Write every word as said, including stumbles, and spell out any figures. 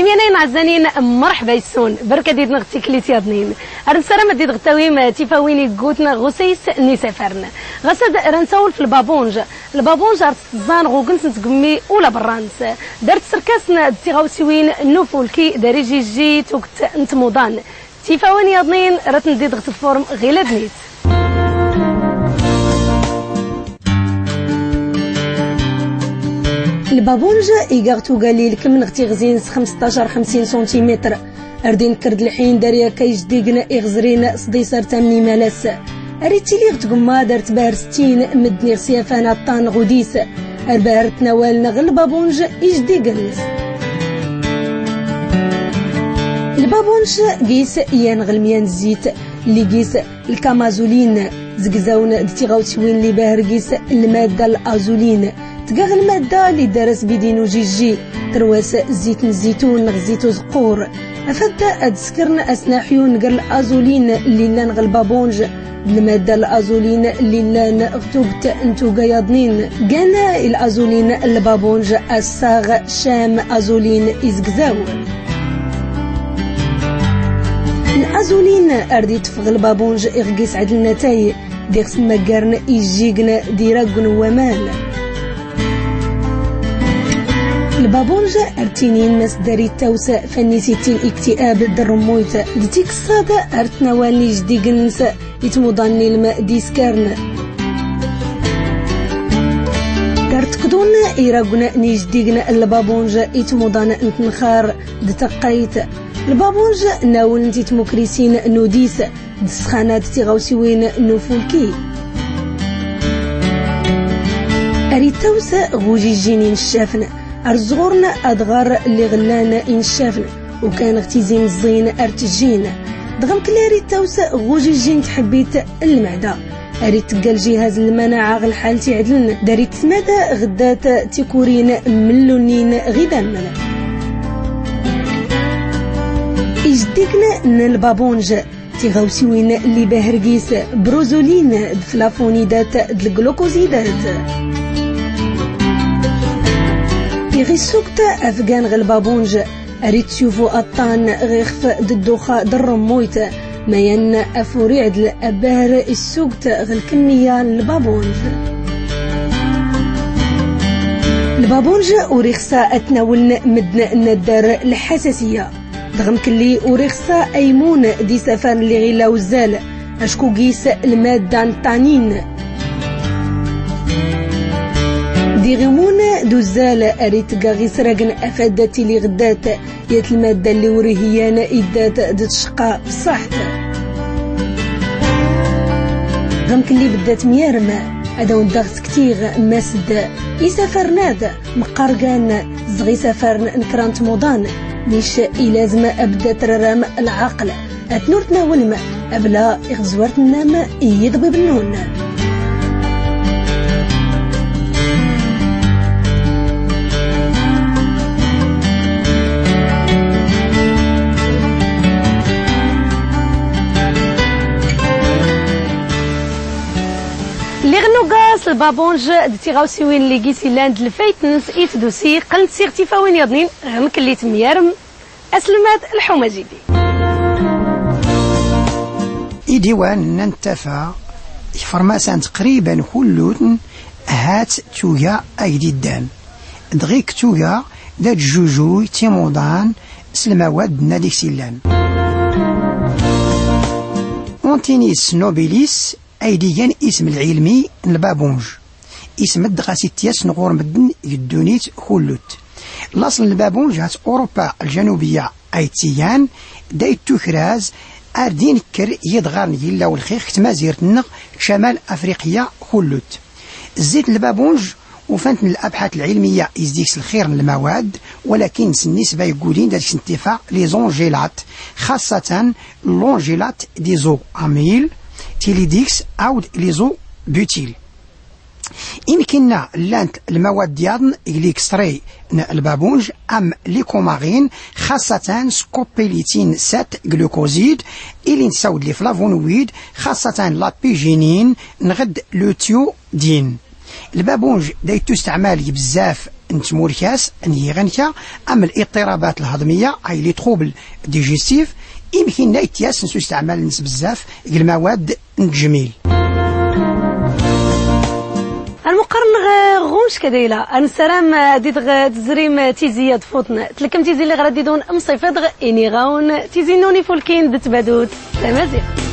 Imyanin ɛɛzanin, mrḥba issun, brk ad-id-nɣ tiklit yaḍnin. Ar-nsaram ad-id-nɣ tawim tifawin iggutn ɣ-usayes n-isafarn. Ɣas ad-ra-nsawel f-lbabunj. Lbabunj ar-s-tẓẓan ɣ-ugns n-tgmmi ula brrans. Dar-t s-rkasn d-tiɣawsiwin n-ufulki, dar-ijijji tugt n-tmuḍan. Tifawin yaḍnin ra-tn-id-id-ɣ-tfurm ɣilad-nit. Lbabunj iga ɣ-tuga lli ilkmn ɣ-tiɣzin s-xmsṭac ar-xmsin centimetr. Ar-d-inkr d-lḥin dar-i akka ijdign iɣ-zrin s-ḍisar tamn imalas. Ar-ittili ɣ-tgmma dar-t bahr-stin, mddn iɣ-s-yafan aṭṭan ɣ-udis. Ar bahr-tnawaln ɣ-lbabunj ijdign. Lbabunj gis yan ɣ-lmya n-zzit, lli gis lkamazulin, zgzawn d-tiɣawsiwin lli bahr gis lmadda l-azulin. Tga ɣ-lmadda lli ddar-as bidin ujijji, trwa-s zzit n-zzitun nɣ zzit uẓqqur. Afad ad-skrn asnaḥyun gr l-azulin lli llan ɣ-lbabunj d-lmadda l-azulin lli llan ɣ-tugt n-tuga yaḍnin. Gan l-azulin l-lbabunj assaɣ cam azulin izgzaw. L-azulin ar-d-itf ɣ-lbabunj iɣ gis ɛdln atay, diɣ-s mmaggarn ijjign d-iraggun n-waman. Lbabunj ar-tinin ma-s dar-ittaws fann-is ittil iktiab d-rmmuyt d-tikṣṣad ar-tnawaln ijjdign-ns itmuḍan n-ilm d-iskarn. Dar-tkḍun iraggun n-ijjdign l-lbabunj itmuḍan n-tnxar d-taqqayt. Lbabunj nawln-t itmukrisin n-udis d-ssxana d-tiɣawsiwin n-ufulki. Ar-ittaws ɣ-ujijjin inccafn, ar-zɣurn adɣar lli ɣ-llan inccafn, ukan ɣ-tizi mẓẓin ar-tjjin. Dɣmkli ar-ittaws ɣ-ujijjin tḥbbit n-lmɛda. Ar-itgga ljihaz n-lmanaɛa ɣ-lḥalt iɛdln, dar-itmad ɣ-ddat tikurin mllunnin ɣ-idamn. Ijjdign n-lbabunj, tiɣawsiwin lli bahr gis bruzulin d-flafunidat d-lglukuzidat. Iɣ-issugt afgan ɣ-lbabunj, ar-ittyufu aṭṭan ɣ-ixf d-dduxa d-rmmuyt, mayan afur iɛdl abahr issugt ɣ-lkmmiya n-lbabunj. Lbabunj ur ixsa ad-tnawln mddn n-addar lḥasasiya. Dɣmkli ur ixsa aymun d-isafarn lli ɣ-illa uzzal, acku gis lmadda n-ṭṭanin. Diɣ imun d-uzzal ar-itgga ɣ-isragn afad ad-tili ɣ-ddat yat lmadda lli ur ihi yan iddat d-tcqqa bṣaḥt. Dɣmkli bddat myarm, ad-awn-daɣ-sktiɣ ma-s d-isafarn-ad. Mqqar gan zɣ-isafarn n-kra n-tmuḍan, nic ilazm abddat raram lɛaql, ad-tn-ur-tnawlm abla iɣ-zwar-tnnam i-iḍbibnnun. Lliɣ nuga s-lbabunj d-tiɣawsiwin lli gis illan d-lfayt-ns i-tdusi, qqlnt s-iɣ tifawin yaḍnin ɣ-mkli tmyarm. Aslmad lḥuma jidi. Idiwan n-ttafa ifrmasan tqriban kullutn hat tuga agdiddan. Dɣik tuga d-ad-jujuy timuḍan s-lmawad n-ad-iks illan. Untinis nobilis, ayd-igan ism lɛilmi n-lbabunj. Ism-dd ɣas ityasn ɣur-mddn g-ddunit kullut. Laṣl n-lbabunj hat urupa ljanubiya ayd-tt-igan, da ittukraz ar-d-inkr yiḍɣarn n-yilla ulxir g-tmazirt-nnɣ d-camal afriqya kullut. Zzit n-lbabunj ufan-tn labḥat lɛilmiya izdig s-lxir n-lmawad, walakin s-nnisba iggulin da-dgs ntifa les ongélates, xaṣṣatan l'ongélate des os amyl, tili deg-s, awd les os butiles. Imkinna llant lmawad yaḍn g-lli-ksri n-lbabunj am les coumarines, xaṣṣatan scopélitin sept glucoside, ilin-t s-awd les flavonoïdes, xaṣṣatan l'apéginine nɣd le thiodine. Lbabunj da ittusteɛmal g bzzaf n tmurkas n yiɣanka, am liṭṭirabat lhaḍmiya, ay les troubles digestifs. Imkinna ittyasn s usteɛmal ns bzzaf g lmawad n tjmil. Anmuqqar nɣ ɣunc kadayla, ansarm ad idɣ tzrim tizi ad fuṭn tlkm tizi lli ɣ rad idun mṣifdɣ, iniɣawn tizi nnun ifulkin d tbadut tamaziɣt.